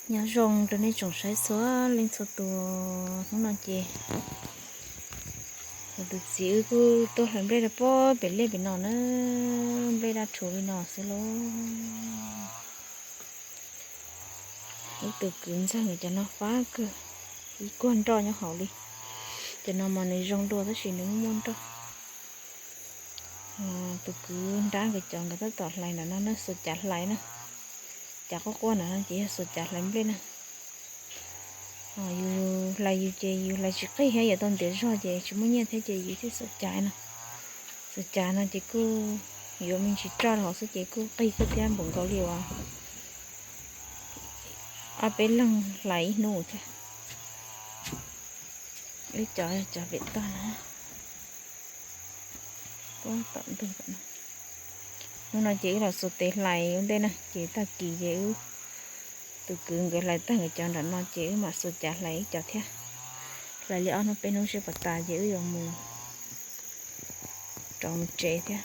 Nyob zoo rau nej tsoom saib txhua leej txhua tus, hnub no ces kuv tus txiv wb kuj tuaj hlais nplej rau pob pem liaj pem no na, nplej daj rhuv li no xwb lauj. Wb tus kwv ntxawg nkawd cov no fab kawg, ib kuag nroj nyob hauv li. Cov no mas nws zoo dua tab sis nws muaj muaj nroj. Tus kwv nrab nkawd cov nkawd tab tom hlais ntawm no na, xuas cav hlais na. Cav quaj quaj ntawm no ces yog xuas cav hlais nplej na. Yus hlais yus ces yus hlais tsis qig thiab yuav tau ntiav zog ces tsis muaj nyiaj thiab ces yus thiaj xuas cav no. Xuas cav no ces kuj yuav me ntsis roj rau hauv xwb ces kuj qig kawg thiab, npaum nkaus li uas ob peb leeg hlais ib hnub thiab. Wb cov cov pem toj no, tom ntug tom no. Hnub no ces wb los xuas tes hlais ua ntej na, ces tag kis ces wb tus kwv nkawd hlais tag nkawd cov nram no ces wb mam xuas cav hlais wb cov thiab. Hlais li ob hnub peb hnub seb puas tas ces wb yuav mus rov mus tsev thiab.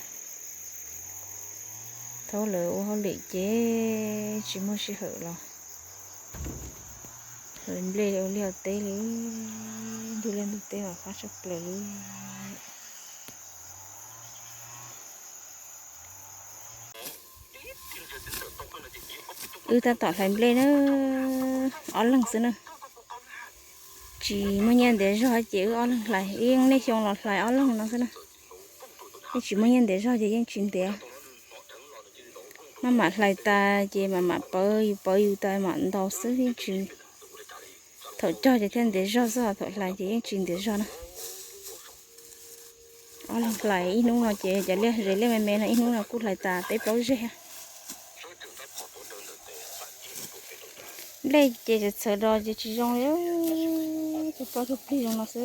Thaum lawv ua hauj lwm ces tsis muaj sij hawm los hlais nplej ua liaj ua teb li, ntuj liaj ntuj teb mas fab tshaj plaws li. Wb tab tom hlais nplej na, ob leeg xwb na. Tsis muaj nyiaj ntiav zog ces wb ob leeg hlais, ib nej xyoo los hlais ob leeg no xwb na. Yeej tsis muaj nyiaj ntiav zog ces yeej tsis ntiav. Maj mam hlais tas ces mam mam pawv yus pawv yus tas mam ntaus xwb, yeej tsis, thaum cog ces thiaj ntiav zog xwb, thaum hlais ces yeej tsis ntiav zog na. Ob leeg hlais ib hnub no ces cov liaj zes liaj me me no ib hnub no kuj hlais tas peb plaub zeg. Nplej ces txhawv txhawv do ces tsis zoo li, tug plaub tug plig zoo no xwb.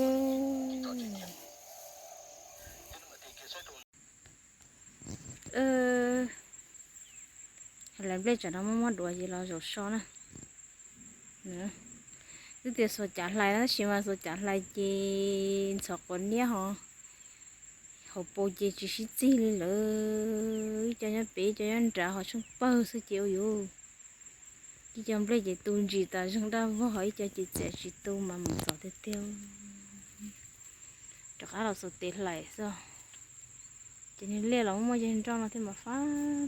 Hlais nplej tsam no muab muab duav ces los zaum so na. Twb tias xuas cav hlais na tab sis mas xuas cav hlais ces ntxhov quav niab ho hauv paus ces tsis sib txig li lawm, ib co nyob pem ib co nyob nrad ho tsheej pawg xwb ces ua yuv. Ib co nplej ces tu ntsis tas zeeg daj vog, ib co ces txiav tsis tu mas mus txov tiag tiag. Rov qab los xuas tes hlais xwb. Ces niag liaj los muaj muaj cov nroj no thiaj mas fab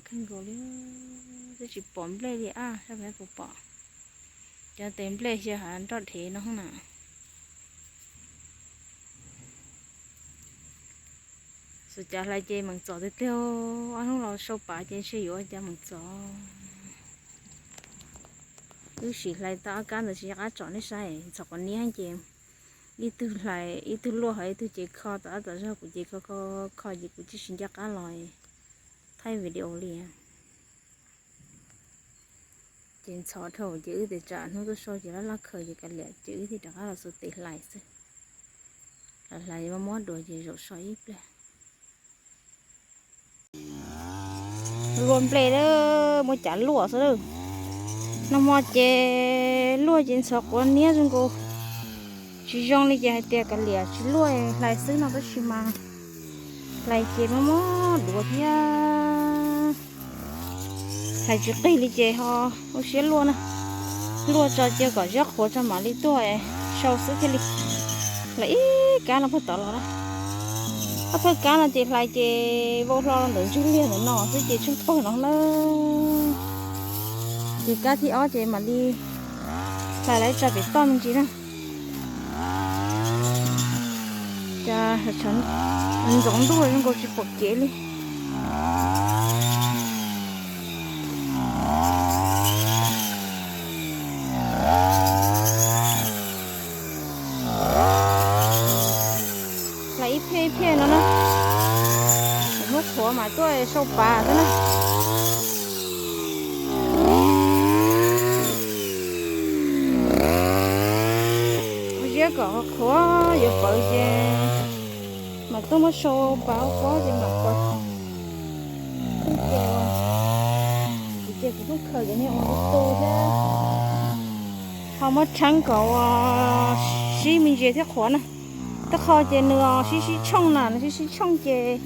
kawg nkaus li, twb tsis pom nplej li a, sab pem puas pom. Cov tes nplej xyov hav nroj dhev no na. Xuas cav hlais ces meem txom tiag tiag, ob hnub los sau pav ces ntshe yuav ua cas meem txom. Wb sim hlais tau ob kab ntawd tsis nco qab tsom nej saib, ntxhov quav niab ces ib tug hlais ib tug luaj ho ib tug ces kho tom qab tom zog, kuv ces kho kho kho ces kuv tsis nco qab los thaij video li. Ces ntxhov dhau ces wb tes tsam hnub tuaj sau ces laj laj khaws ces kav liam ces wb thiaj rov qab los xuas tes hlais xwb. Los hlais muab muab dua ces zaum so ib pliag. Luaj nplej lawm, muab cav luaj xwb lawm. Nag hmo ces luaj ces ntxhov quav niab zoo nkaus tsis zoo li ces hais tias kav liam tsis luaj hlais xwb no tab sis mas hlais ces muab muab duav thiab. Hlais tsis qig li ces ho ua siab luaj na. Luaj tso cia kom ziab qhuav tso mam li tuaj sau xwb thiaj li. Hlais ib kab no pag tod los na. Ob thawj kab no ces hlais ces vau hlo ntawm ntsug liag ntawm no xwb ces tsheej pawg no na. Ces kab thib ob ces mam li hlais lawv tso pem toj me ntsis na. Cas ntxoov ntuj zoo nkaus tsis pom kev li. Hlais ib phiaj ib phiaj no na. Muab qhuav mas tuaj sau pav xwb na. Ua siab kom qhuav yuav pawv ces mam tuaj muab sau pav pob ces mam pawv. Ces kuv pheej khaws cov niag uas tu thiab. Ho muab rheeb kom ua sib me ntsis thiab qhuav na. Tej qho ces nws sib sib tshooj na, nws sib sib tshooj ces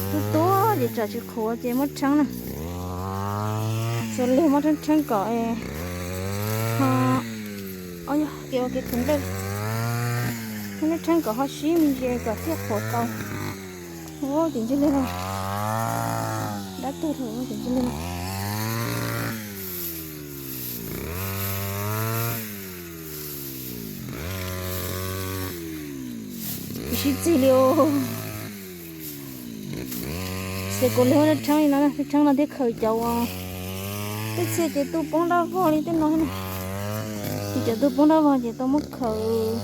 tu tu ces tsam tsis qhuav ces muab rheeb na. Xuas lug muab rheeb rheeb kom Ho, o yog kev ua kev qhwv nplej, muab neb rheeb kom ho sib me ntsis kom thiaj qhuav tau. Ua tim ntsig li no, dab tuag rau ua tim ntsig li no. Sib txig li os. Ces kuv lig ua rheeb li no, rheeb no thiaj khaws cov uas tej txhia ces tuaj poob dab vog li tej no na. Ces cov tuaj poob dab vog ces tau muab khaws,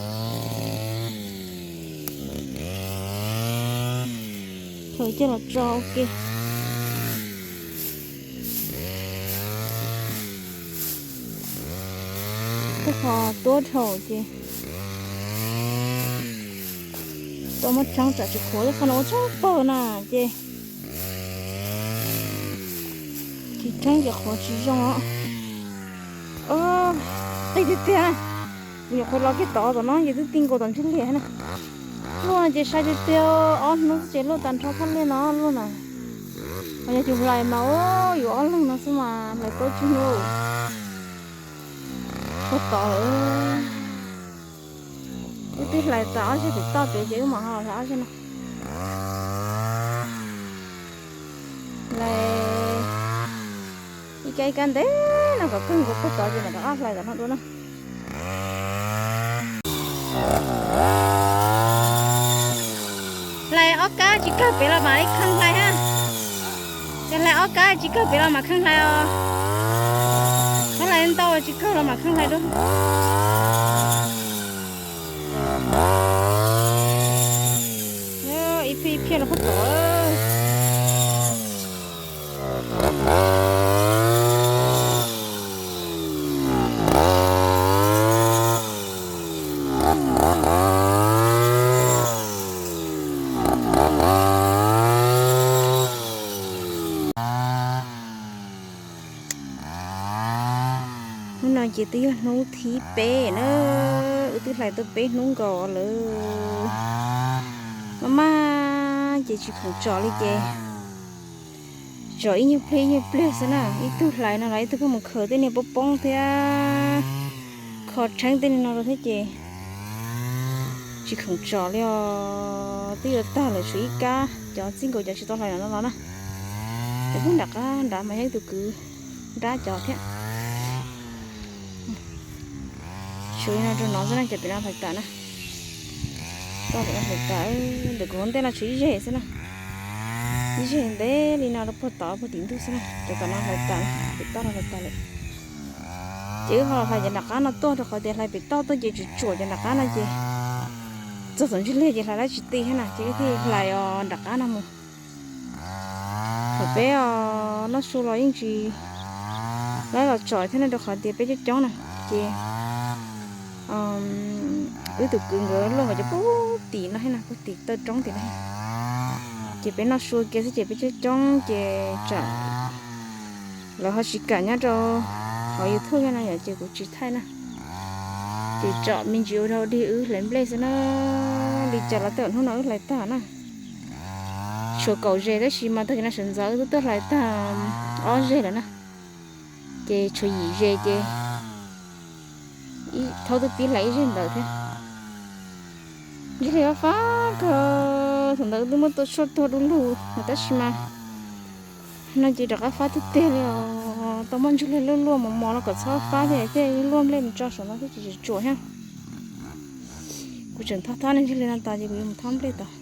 khaws coj los tso ua ke. Tej qhov tuab dhau ces tau muab rheeb tsam tsis qhuav, tej qhov no ua tshaj plaws na ces tsis rheeb ces qhuav tsis zoo os. Qis tiag tiag na. Kuv nyuam qhuav los kiag tod tom no ces twb ti nkaus tom ntsig li na. Luaj no ces sai tiag tiag, ob hnub xwb ces luaj tag nrho thaj liaj no luaj na. Ho yog cov hlais mas ua yuav ob leeg no xwb mas hlais tau tsib hnub. Puag tod lawm. Wb twb hlais tas ob zeg pem toj pem ces wb mam ho los hlais ob zeg no. Hlais ib kab ib kab ntev no kom kawg nkaus puag tod ces mam rov qab hlais tom no dua na. Hlais ob kab tsis kawg pem los mam li kheej hlais ha. Yog hlais ob kab tsis kawg pem los mam kheej hlais os. Muab hlais ntau tsis kawg los mam kheej hlais dua. Ib phiaj ib phiaj los puag tod. Hnub no ces twb yog hnub thib peb na, wb twb hlais tau peb hnub nkaus lawm. Maj maj ces tsis khoom tsom li ces tsom ib nyuag pliag ib nyuag pliag xwb na. Ib tug hlais no los ib tug pheej mus khaws tej niag poob poob thiab kho rheeb tej niag no rau thiab ces tsis khoom tsom li os. Twb yuav tag lawm, tshuav ib kab, cov txij nkaus cov tsis tau hlais no los na. Cov pug nram qab nrad mas yog ib tug kwv nrab cov thiab. Tshuav li no rau no xwb na, cov pem no hlais tas na. Toj pem no hlais tas, ntawm kuv hauv ntej no tshuav ib zeg xwb na. Ib zeg ntev li no rau puag tod puag tim ntug xwb na, cov tom no hlais tas, pem toj no hlais tas lawm. Ces wb ho los hlais cov nram qab no tuaj rau qhov tias hlais pem toj tuaj ces tsuam tsuam cov nram qab no ces txog tom ntsis liag ces hlais lab tsis ti thiab na, ces wb thiaj hlais os nram qab no mus. Thaum peb os noj su los yeej tsis laib los tsom thiab na, rau qhov tias peb coob coob na, ces wb tus kwv nkawd luaj nkawd cov puag tim no thiab na, puag tim taw roob tim no. Ces peb noj su kiag xwb ces peb coob coob ces tsam lawv ho tsis kam nyob rau hauv YouTube no yom, ces kuv tsis thaij na. Ces tsom me ntsis ua rau dig wb hlais nplej xwb na. Li cas los tej hnub no wb hlais tag na. Tshuav kaum zeg tab sis mas tag kis no sawv ntxov wb twb tuaj hlais tag ob zeg lawm na. Ces tshuav yim zeg ces thaub twb pib hlais ib zeg ntawd thiab. Ntsig li fab fab kawg, thaum ntawd wb twb muab tua tshuaj tuag du lug tab sis mas no ces rov qab fab tiag tiag li os. Tau muaj ntsig li luaj luaj mos mos los kom txhob fab thiab tej luaj nplej mus tso saum no thiab tsis tsuam thiab. Kuv tseem thob thob ntsig li no tas ces kuv yuav mus thob nplej tas.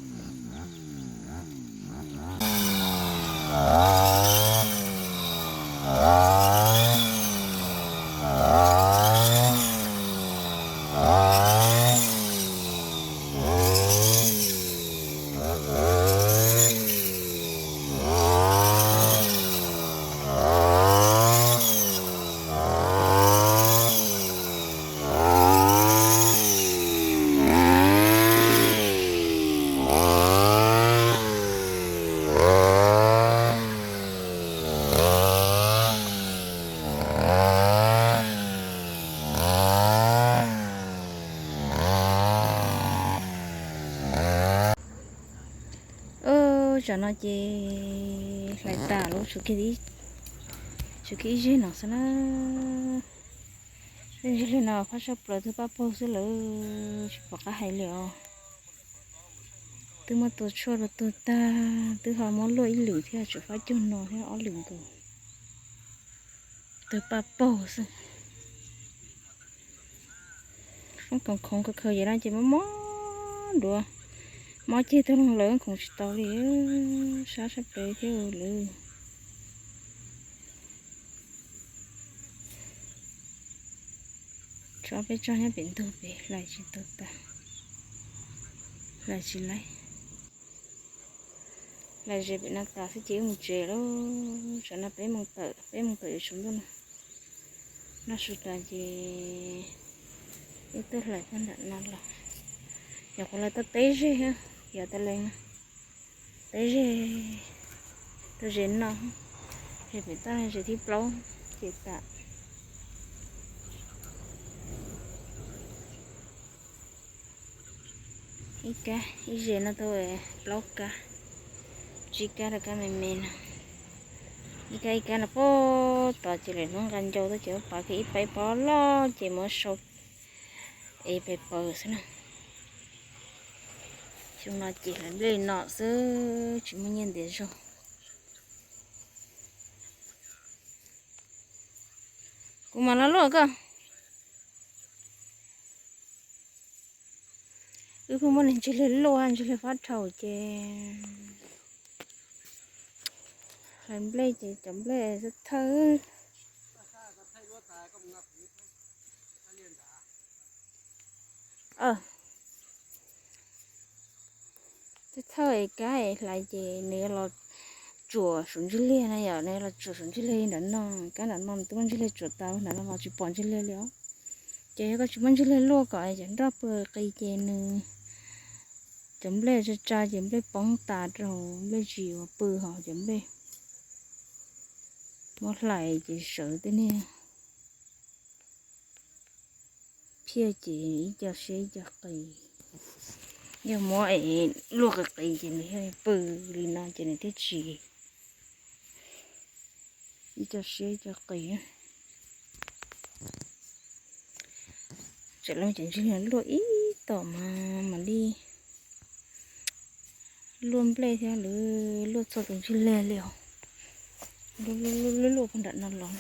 Tsam no ces hlais tas lawm, tshuav kiag ib zeg no xwb na. Tej ntsis li no fab sab plaws twb pab paug xwb lawm, tsis pom qab hais li os. Twb muab tua tshuaj rau tuag tag, twb ho muab luaj ib lwm thiab, tseem fab cuag no thiab ob lwm nkaus. Twb pab paug xwb. Khoov khoov khaws khaws ces no ces mob mob duav, mob ceg tuag loo lawm, khoov tsis tau li, sab sab plaws thiab lawm. Tso peb tso nyob pem ntug pem hlais tsis tau tas, hlais tsis laib. Hlais ze pem no tas xwb ces wb mus tsev lawm. Tsam no peb moos tawm, peb moos tawm yuav tsaus ntuj no. Noj su tas ces wb tuaj hlais puag nram no los. Nyuam qhuav hlais tau teb zeg, yog tas lees no. Teb zeg, tau ze no, ze pem toj ze thib plaub ces tas. Ib kab, ib ze no tau plaub kab, tsib kab rau kab me me no. Ib kab ib kab no puag tod ces lawv hnub nqa ncau tuaj ces muab pav kiag ib pab ib pab loj ces muab sau es pes paws xwb na. Xyoo no ces hlais nplej no xwb tsis muaj nyiaj ntiav zog. Kuv mam los luaj koj. Wb pheej muab niag ntsig lig luaj, ntsig lig fab dhau ces hlais nplej ces cov nplej thawj. Thawj es kab hlais ces nws yuav los tsuam suav ntsig lig na yom, nws yuav los tsuam suav ntsig lig nram no, kab nram no twb muaj ntsig lig tsuam tau, nram no los tsis pom ntsig lig li os. Ces yog koj tsis muab ntsig lig luaj kom cov nroj pw qis ces nws, cov nplej tsa tsa ces nplej poob tas rau, nplej tsis yuav pw hos cov nplej muab hlais ces sawv tej niag phiaj ces ib co siab ib co qis. Yog muab es luaj qis qis ces nws yog pw li no ces nws thiaj tsis, ib co siab ib co qis. Tseem loo ces ntsig lig luaj ib tom mas mam li luaj nplej thiab, luaj txhua tus ntsig lig li os. Luaj luaj puag nram no los.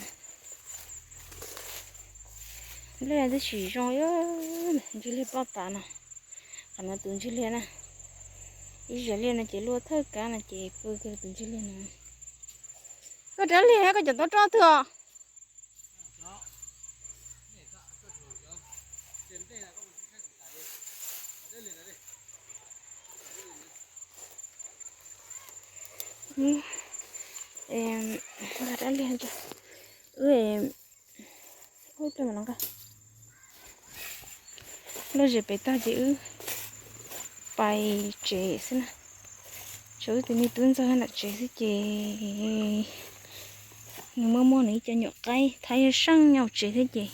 Nplej twb tsis zoo, ntsig lig ploj tas no. Qhov no tus ntsig lig na, ib zaug liaj no ces luaj thawj kab no ces pw kiag tus ntsig lig no. Koj rab lig koj cov tau roj twg os? Rab lig, wb, ua ib pliag mam los nqa. Luaj ze pem tag ces wb pais tsev xwb na. Tshuav wb tus me tub ntxawg nram tsev xwb ces nws muaj muaj nws ib co nyuam qaib thaiv seej nyob tsev thiab ces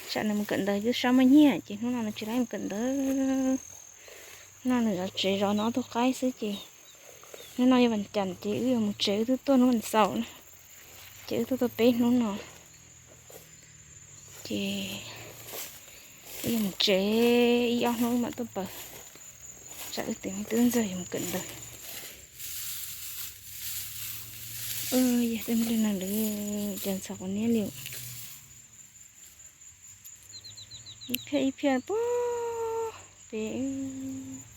tsam nws mus kawm ntawv twb sab muaj nyiaj ces hnub no nws tsis laib mus kawm ntawv. Hnub no nws zov tsev zov nws ob tug qaib xwb ces hnub no yog vas cas ces wb yuav mus tsev, wb twb tuaj hnub vas xaum na, ces wb tuaj tau peb hnub no ces wb yuav mus tsev ib ob hnub mam tuaj pawg. Tsam wb tus me tub ntxawg yuav mus kawm ntawv. Yog tej nplej no lawm ces ntxhov quav niab li. Ib phiaj ib phiaj puag pem.